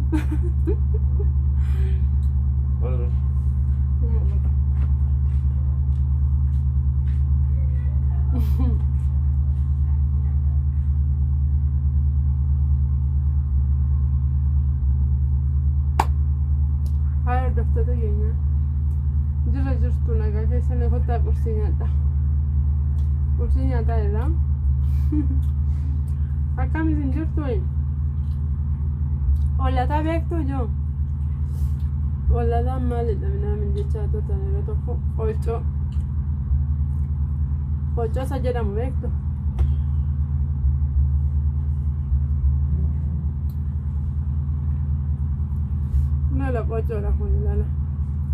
Haa hordoftoota keenya, jirra jirtu? Nagaa keessan? Kottaa qursii nyaadha. Qursii nyaataa irraa akkam isin jirtu? Ollataa beektuu jiru? Ollataan maalidha minaamin jechaa turtan yeroo tokko. Qooccoo, qooccoo isa jedhamu beektu? Kun ala qooccoodha, kun ilaala.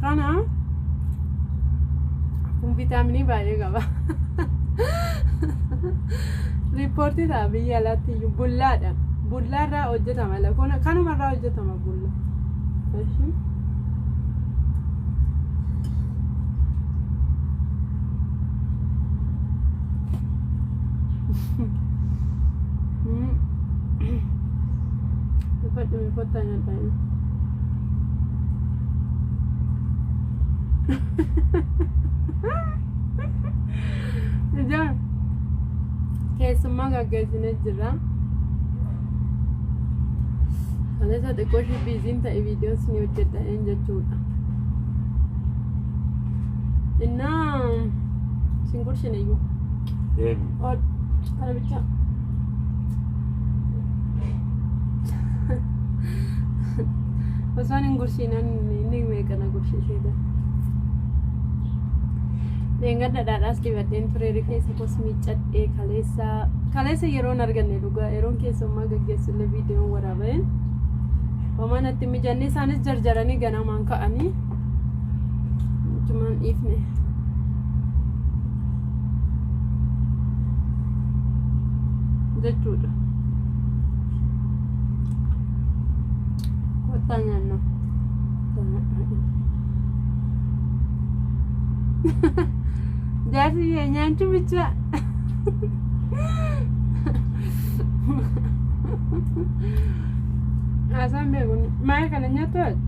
Kana kun vitaaminii baay'ee qaba. Riippoortii ta'a biyya alaatti iyyuu bullaadha. Bullaarraa hojjetama. Kun kanumarraa hojjetama bulla. Eshi. Uffadhu, kottaa nyaadhaa. Ijaa keessummaa gaggeessinee jirra. Kaleessa xiqqoo ishee busyn ta'e, viidiyoon isin hojjedheen jechuudha. Innaa isin gursine iyyuu. Deemi. Ol kana bicha. Osoo hin gurshiinan inni meeqa na gurshiisee. Dheengadda dhadhaas dibadheen ture, rifeensa koos miiccadhee. Kaleessa kaleessa yeroon arganne, dhugaa yeroon keessummaa gaggeessullee viidiyoon waraabeen homaa natti mijanne. Isaanis jarjaranii ganamaan ka'anii achumaan dhiifne. Jechuudha. Kottaa nyaanna. Jaarsi nyaachuu bicha. Haasaan beeku. Maal kana nyaattu ati?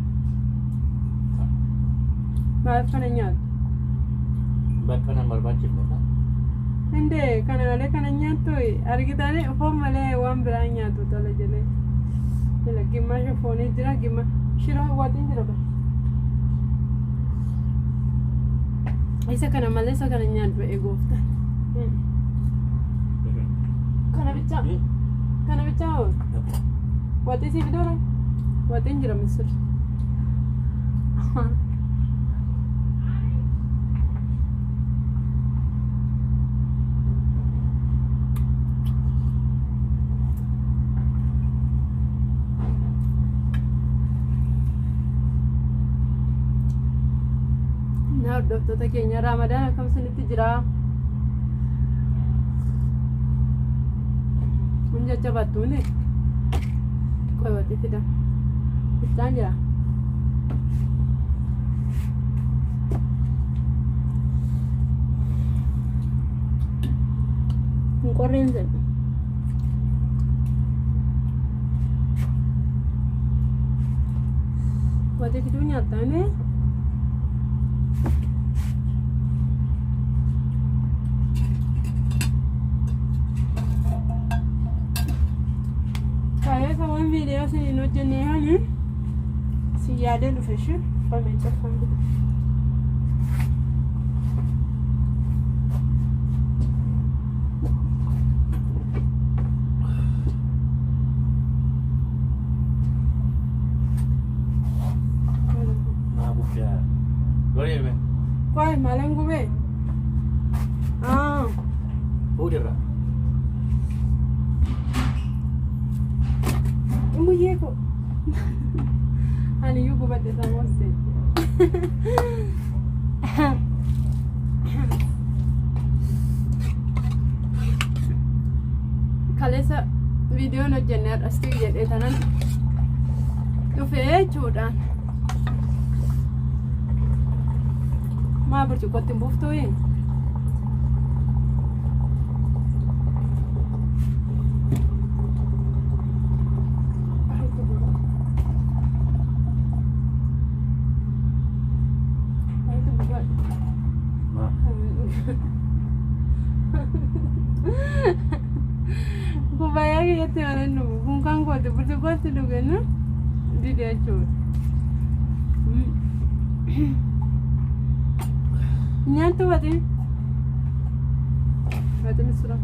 Maal kana nyaattu? Bakka nan barbaachifne kan. Indee kana malee kana nyaattu argitanii, foon malee waan biraa nyaatu tola jedhee. Ila gimmaasha foonii jira, gimma shiroo waaxiin jira bara. Isa kana malee isa kana nyaadhu eegoofta. Kana bicha, kana bicha hoo waxii siif dora, waxiin jira misir. Na hordoftoota keenya, Raamadaan akkam isinitti jira? Kun jajjabaattuuni. Qoy, waxii fida. Bittaan jira. Hin qorreen jedhu. Waxii fiduu nyaattanii? Kaleessa waan viidiyoo isin hojjenne hani si yaadee dhufe ishee qomee caffaan godhe. Maa guddaa. Goree. Qoy, maalan gubee? Ah. Fuudhirra. Muyyee ko. Ani iyyuu gubadhe samoosee. Kaleessa viidiyoon hojjenne har'asti jedhee tanan dhufee jechuudhaan. Maa burcuqqootti hin buuftuu? Bukkeetti malee dhugu kun kan kooti burcuqqootti dhugenna dide jechuudha. Nyaattu waxii. Waxii misira.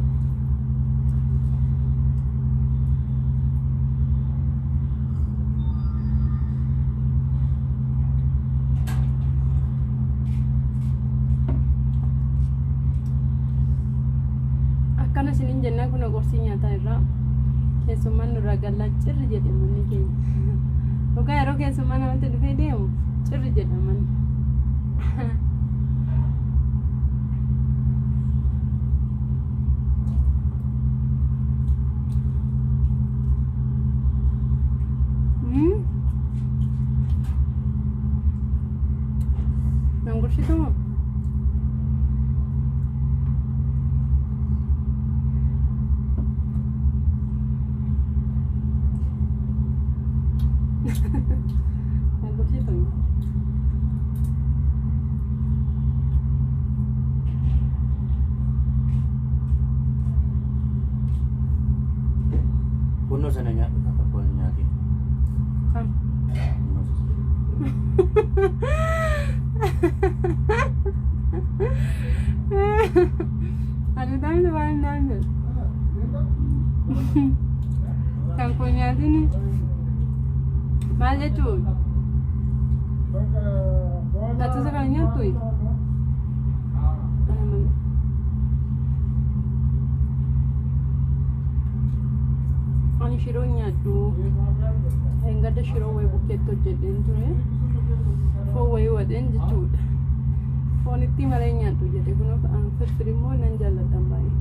Akkana isiniin jennaa kun qorsii nyaataa irraa keessummaan nurraa gallaa cirri jedhe manni keenya. Dhugaa yeroo keessummaa namatti dhufee deemu cirri jedha manni. Nan gurshitu moo? Nan gurshitu moo? Kunnoo sana nyaadhu akka foon nyaatiin. Kam? Kunnoo sana. Ani daanni waan naan jedhu. Kan kun nyaatiin maal jechuun? Gattisa kan nyaattu? Ani shiroo nyaadhu. Engadda shiroo wayii bukkeetti hojjedheen ture. Foon wayii waxeen jechuudha. Foon itti malee nyaadhu jedhe kun firfir immoo nan jaalladhan baay'ee.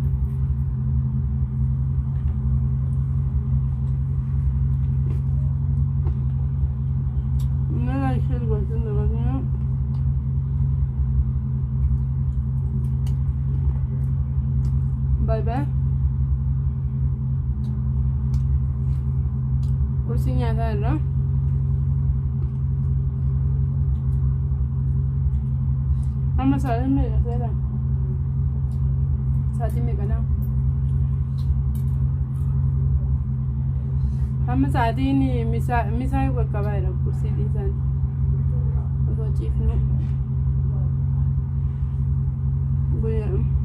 Mala ishee gochuun dabalina. Bye bye. Qursii nyaataa irraa. Amma sa'aatiin meeqa seera? Sa'aatiin meeqadha? Amma sa'aatiin misaa misaa qaqqabaa jira qursii dhiisaan. Osoo ciifnu. Guyyaa.